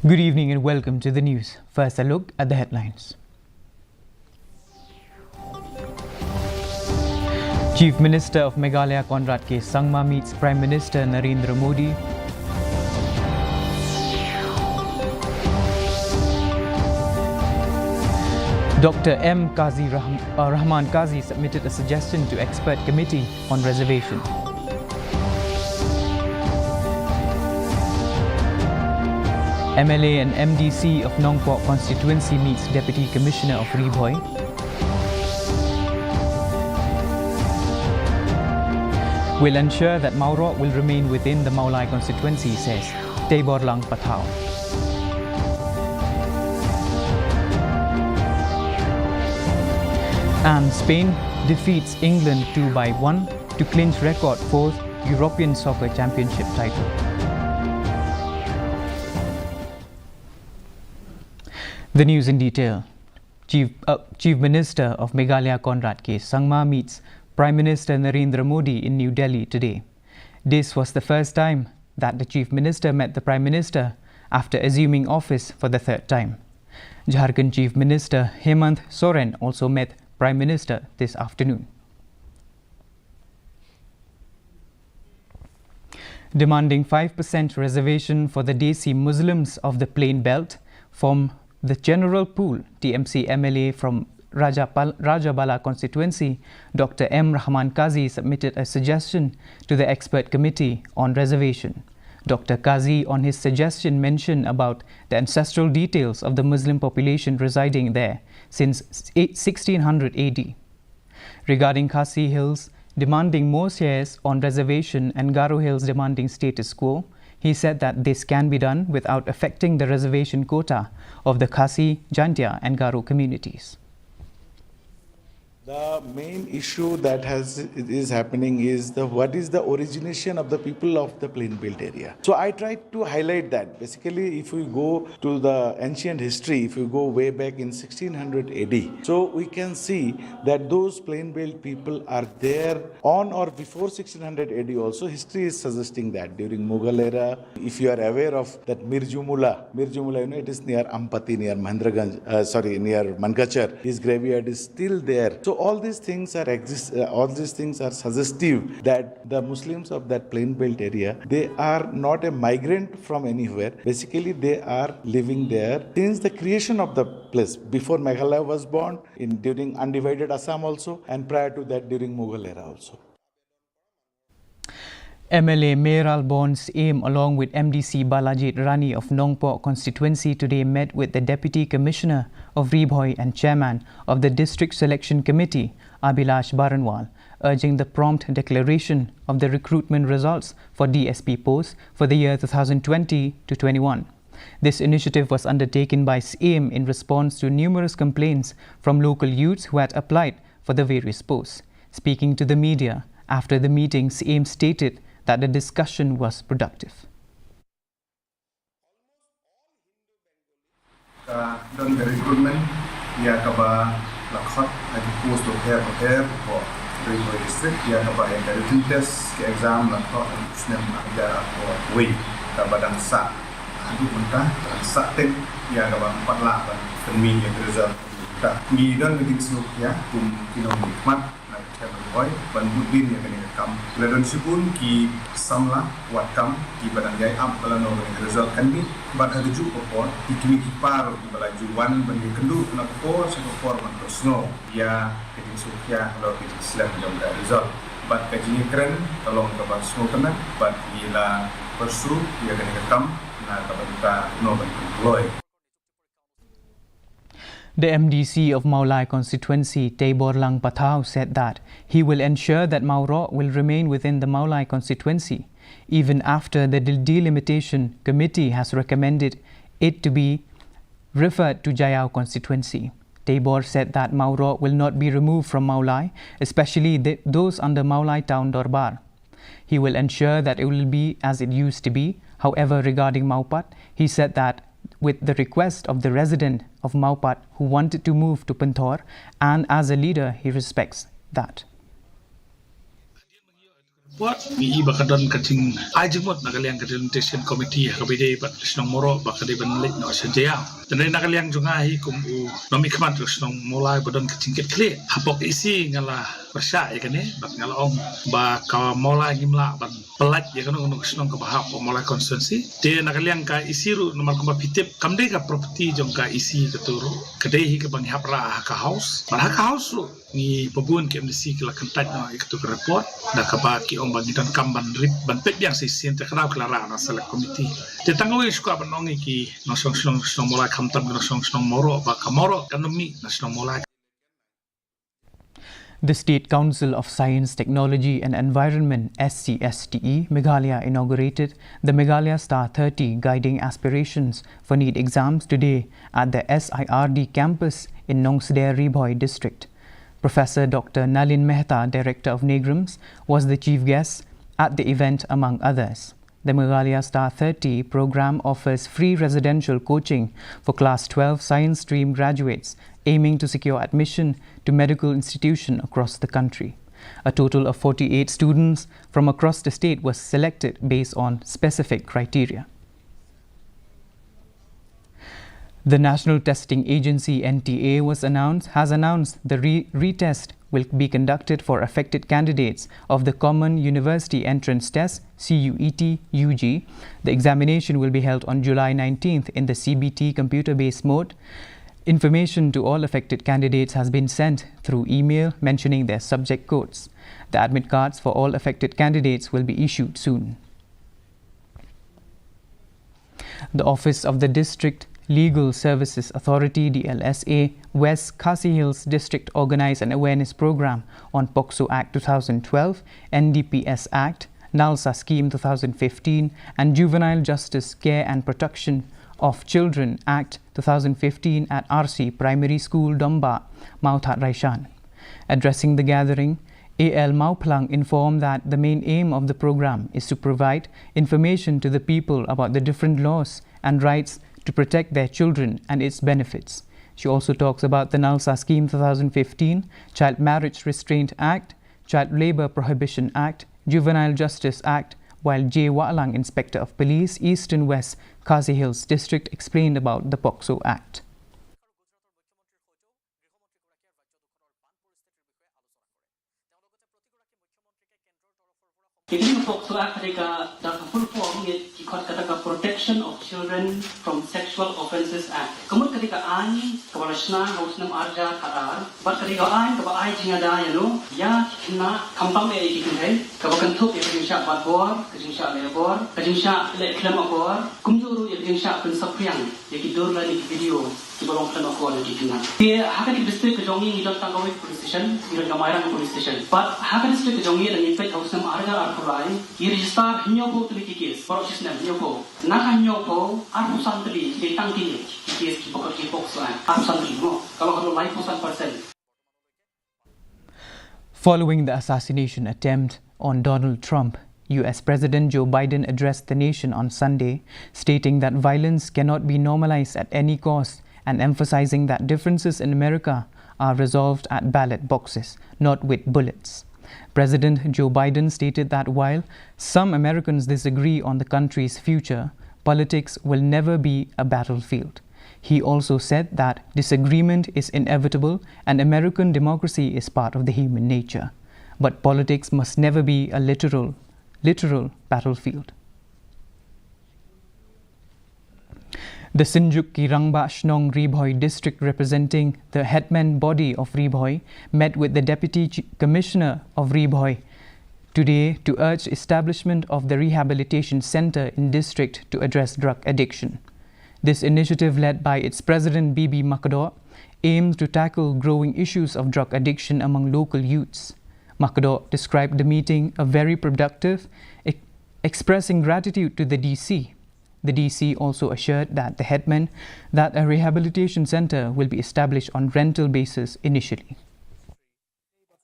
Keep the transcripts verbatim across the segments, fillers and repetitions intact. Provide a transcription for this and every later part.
Good evening and welcome to the news. First, a look at the headlines. Chief Minister of Meghalaya Conrad K Sangma meets Prime Minister Narendra Modi. Doctor M Kazi Rahm- uh, Rahman Kazi submitted a suggestion to expert committee on reservation. M L A and M D C of Nongpoh constituency meets Deputy Commissioner of Ri Bhoi. Will ensure that Mawroh will remain within the Mawlai constituency, says Teiborlang Pathaw. And Spain defeats England two by one to clinch record fourth European Soccer Championship title. The news in detail. Chief, uh, Chief Minister of Meghalaya Conrad K Sangma meets Prime Minister Narendra Modi in New Delhi today. This was the first time that the Chief Minister met the Prime Minister after assuming office for the third time. Jharkhand Chief Minister Hemant Soren also met Prime Minister this afternoon. Demanding five percent reservation for the Desi Muslims of the Plain Belt from the general pool, T M C M L A from Rajapal- Rajabala constituency, Doctor M Rahman Kazi submitted a suggestion to the expert committee on reservation. Doctor Kazi, on his suggestion, mentioned about the ancestral details of the Muslim population residing there since sixteen hundred A D. Regarding Khasi Hills demanding more shares on reservation and Garo Hills demanding status quo, he said that this can be done without affecting the reservation quota of the Khasi, Jaintia and Garo communities. The main issue that has is happening is the what is the origination of the people of the plain belt area. So I tried to highlight that. Basically, if we go to the ancient history, if we go way back in sixteen hundred A D, so we can see that those plain belt people are there on or before sixteen hundred A D also. History is suggesting that during Mughal era, if you are aware of that Mirjumula, Mirjumula, you know, it is near Ampati, near Mahendraganj, uh, sorry, near Mankachar. His graveyard is still there. So all these things are exist. Uh, all these things are suggestive that the Muslims of that plain belt area, they are not a migrant from anywhere. Basically, they are living there since the creation of the place. Before Meghalaya was born, in during undivided Assam also, and prior to that during Mughal era also. M L A Mayralborn Syiem along with M D C Balajied Rani of Nongpoh constituency today met with the Deputy Commissioner of Ri Bhoi and Chairman of the District Selection Committee, Abhilash Baranwal, urging the prompt declaration of the recruitment results for D S P posts for the year two thousand twenty to twenty-one. This initiative was undertaken by Syiem in response to numerous complaints from local youths who had applied for the various posts. Speaking to the media after the meeting, Syiem stated that the discussion was productive. Ka don ka recruitment ïa kaba la khot ha ki post bapher bapher hapoh Ri Bhoi District, ïa kaba ïa ka written test, ka exam la khot ha u snem ar hajar arphew wei, kaba dang sah haduh mynta, dang sah teng ïa kaba ym pat lah ban pynmih ïa ka result. Te ngi don ka jingsngewkhia kum ki nongmihkhmat na ka Ri Bhoi ban bud dien ïa kane ka kam. La don shibun ki samla wad kam kiba dang ïai ap ba lano kane ka result kan mih, bad ha kajuh ka por ki kmie ki kpa ruh kiba la ju wan ban ïakynduh na ka por sha ka por ban pynsngew ïa ka jingsngewkhia halor ka jingslem jong ka result. Bad ka jingïakren ka long kaba sngewtynnat bad ngi la pyrshah ïa kane ka kam na ka bynta kumno ban pynkloi. The M D C of Mawlai constituency, Teiborlang Pathaw, said that he will ensure that Mawroh will remain within the Mawlai constituency, even after the Del- Delimitation Committee has recommended it to be referred to Jaiaw constituency. Teibor said that Mawroh will not be removed from Mawlai, especially th- those under Mawlai Town Dorbar. He will ensure that it will be as it used to be. However, regarding Mawpat, he said that with the request of the resident of Mawpat who wanted to move to Pynthor and as a leader, he respects that. Wat ngi i ba ka don ka jing ai jingmut na ka liang ka delimitation committee ha kaba ïadei bad ka shnong Mawroh ba ka dei ban leit noh sha Jaïaw. Te na ka liang jong nga hi kum u nongmihkhmat ka shnong Mawlai ba don ka jingkitkhlieh. Hapoh E C nga la pyrshah ïa kane bad nga la ong ba ka Mawlai ngim lah ban pyllait ïa kano kano ka shnong kaba hap ha Mawlai constituency. Te na ka liang ka E C ruh namar kumba phi tip kam dei ka property jong ka E C katu ruh. Ka dei hi kaba ngi hap rah ha ka House. Bad ha ka House ruh ngi ba bun ki M D C ki la kyntait noh ïa katu ka report da kaba ki ong ba ngi donkam ban rip ban peit biang shisien te ka daw ki la rah na select committee. Te tang kawei shuwa ban ong ïa ki nongshong shnong shnong Mawlai khamtam ki nongshong shnong Mawroh ba ka Mawroh kan ym mih na shnong Mawlai. The State Council of Science, Technology and Environment, S C S T E, Meghalaya inaugurated the Meghalaya Star thirty Guiding Aspirations for NEET exams today at the S I R D campus in Nongsder, Ri Bhoi district. Professor Doctor Nalin Mehta, Director of NEIGRIHMS, was the chief guest at the event, among others. The Meghalaya Star thirty program offers free residential coaching for Class twelve Science Stream graduates aiming to secure admission to medical institution across the country. A total of forty-eight students from across the state were selected based on specific criteria. The National Testing Agency, N T A, was announced, has announced the re- retest will be conducted for affected candidates of the Common University Entrance Test, C U E T, U G. The examination will be held on July nineteenth in the C B T computer-based mode. Information to all affected candidates has been sent through email mentioning their subject codes. The admit cards for all affected candidates will be issued soon. The Office of the District Legal Services Authority, D L S A, West Khasi Hills District organized an awareness program on POCSO Act two thousand twelve, N D P S Act, NALSA Scheme two thousand fifteen, and Juvenile Justice Care and Protection of Children Act two thousand fifteen at R C Primary School, Dombah, Mawthadraishan. Addressing the gathering, A L Mawphlang informed that the main aim of the program is to provide information to the people about the different laws and rights to protect their children and its benefits. She also talks about the NALSA Scheme two thousand fifteen, Child Marriage Restraint Act, Child Labour Prohibition Act, Juvenile Justice Act, while J Wahlang, Inspector of Police, Eastern West Khasi Hills District, explained about the POCSO Act. Ïa kane ka POCSO Act ka dei ka, da ka full form ïa ki khot kata ka Protection of Children from Sexual Offences Act. Ka mut ka dei ka aiñ kaba la shna ha u snem ar hajar khatar bad ka dei ka aiñ kaba ai jingïada ïano ïa ki khynnah khamtam eh ïa ki kynthei, kaba kynthup ïa ka jingshah bat bor, ka jingshah leh akor, ka jingshah leh khlem akor, kumjuh ruh ïa ka jingshah pynsaphriang ïa ki dur lane ki video kiba long khlem akor ïa ki khynnah. Te ha kane ka district ka jong ngi ngi don tang kawei ka police station, ngi don ka Mairang Police Station. Bad ha ka district ka jong ngi lada ngi peit ha u snem ar hajar arphew lai, ngi register hynñiewphew tylli ki case baroh shi snem, hynñiewphew. Na ka hynñiewphew, arphew san tylli ki dei tang kine ki case kiba khot ki POCSO Act. Arphew san tylli mo, ka long haduh laiphew san percent. Following the assassination attempt on Donald Trump, U S President Joe Biden addressed the nation on Sunday, stating that violence cannot be normalized at any cost and emphasizing that differences in America are resolved at ballot boxes, not with bullets. President Joe Biden stated that while some Americans disagree on the country's future, politics will never be a battlefield. He also said that disagreement is inevitable and American democracy is part of the human nature. But politics must never be a literal, literal battlefield. The Synjuk ki Rangbah Shnong Ri Bhoi District, representing the headman body of Ri Bhoi, met with the Deputy Ch- Commissioner of Ri Bhoi today to urge establishment of the rehabilitation centre in district to address drug addiction. This initiative, led by its president B B Makdoh, aims to tackle growing issues of drug addiction among local youths. Makdoh described the meeting a very productive, e- expressing gratitude to the D C. The D C also assured that the headman that a rehabilitation centre will be established on rental basis initially.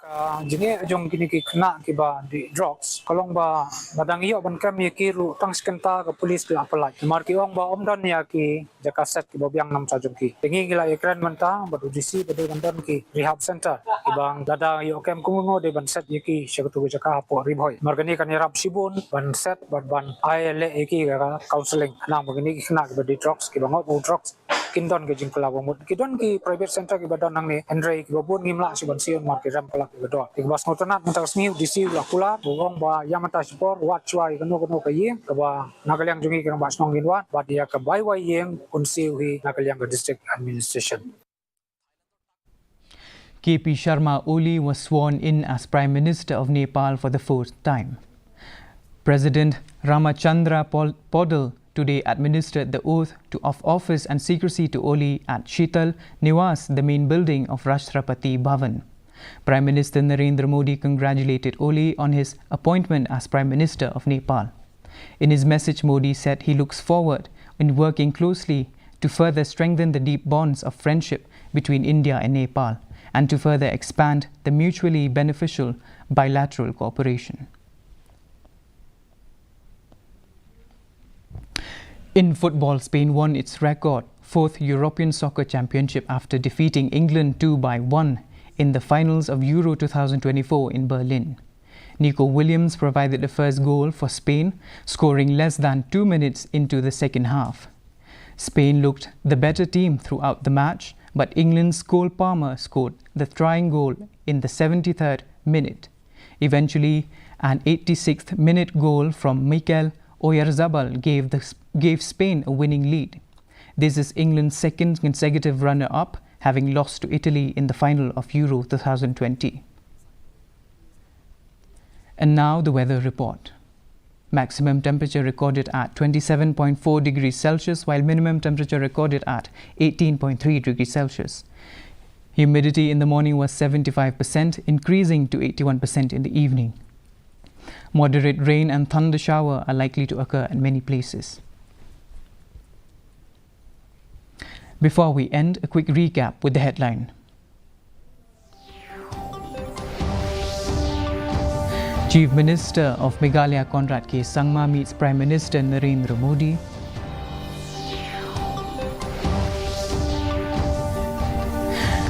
Ka jingeh jong kine ki khynnah kiba dih drugs Ka long ba, ba dang ïoh ban kem ïa ki ruh tang shi kynta ka police ki la pynlait. Namar ki ong ba ym don ïa ki jaka set kiba biang namar jong ki. Te ngi ngi la ïakren mynta bad u D C ba dei ban don ki rehab center kiba lada ïoh kem kumno dei ban set ïa ki sha katu ka jaka hapoh Ri Bhoi. Namar kane kan ïarap shibun ban set bad ban ai leh ïa ki ka counselling. Khnang ba kine ki khynnah kiba dei drugs, kiba ngat u drugs, kin don ka jingkylla ba mut. Ki don ki private center kiba don hangne, hynrei kiba bun ngim lah shuh ban siew namar ki rem palat kiba don. Te kiba sngewtynnat mynta ka sngi u D C u la kular, u ong ba ïa mynta shipor wad shuwa ïa kano kano ka ïing kaba na ka liang jong ngi ki rangbah shnong ngin wad, bad ïa ka bai wai ïing un siew hi na ka liang ka district administration. K P Sharma Oli was sworn in as Prime Minister of Nepal for the fourth time. President Ramachandra Pol- Podal today administered the oath to, of office and secrecy to Oli at Shital Niwas, the main building of Rashtrapati Bhavan. Prime Minister Narendra Modi congratulated Oli on his appointment as Prime Minister of Nepal. In his message, Modi said he looks forward in working closely to further strengthen the deep bonds of friendship between India and Nepal and to further expand the mutually beneficial bilateral cooperation. In football, Spain won its record fourth European Soccer Championship after defeating England two by one in the finals of Euro two thousand twenty-four in Berlin. Nico Williams provided the first goal for Spain, scoring less than two minutes into the second half. Spain looked the better team throughout the match, but England's Cole Palmer scored the tying goal in the seventy-third minute. Eventually, an eighty-sixth minute goal from Mikel Oyarzabal gave, the, gave Spain a winning lead. This is England's second consecutive runner-up, having lost to Italy in the final of Euro two thousand twenty. And now the weather report. Maximum temperature recorded at twenty-seven point four degrees Celsius, while minimum temperature recorded at eighteen point three degrees Celsius. Humidity in the morning was seventy-five percent, increasing to eighty-one percent in the evening. Moderate rain and thunder shower are likely to occur at many places. Before we end, a quick recap with the headline. Chief Minister of Meghalaya Conrad K Sangma meets Prime Minister Narendra Modi.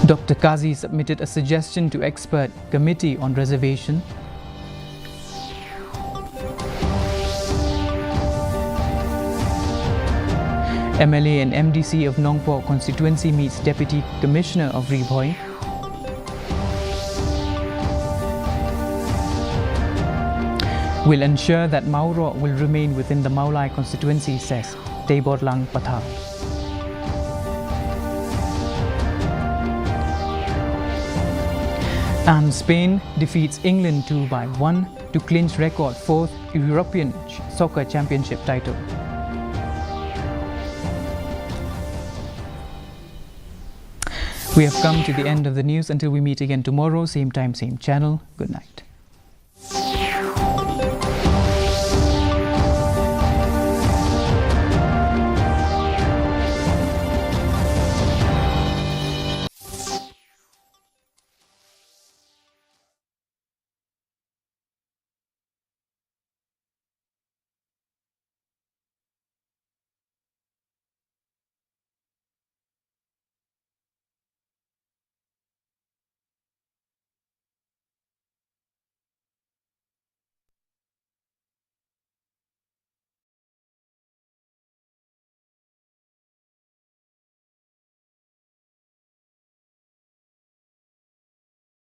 Doctor Kazi submitted a suggestion to expert committee on reservation. M L A and M D C of Nongpoh constituency meets Deputy Commissioner of Ri Bhoi. Will ensure that Mawroh will remain within the Mawlai constituency, says Teiborlang Pathar. And Spain defeats England two by one to clinch record fourth European Soccer Championship title. We have come to the end of the news. Until we meet again tomorrow, same time, same channel. Good night.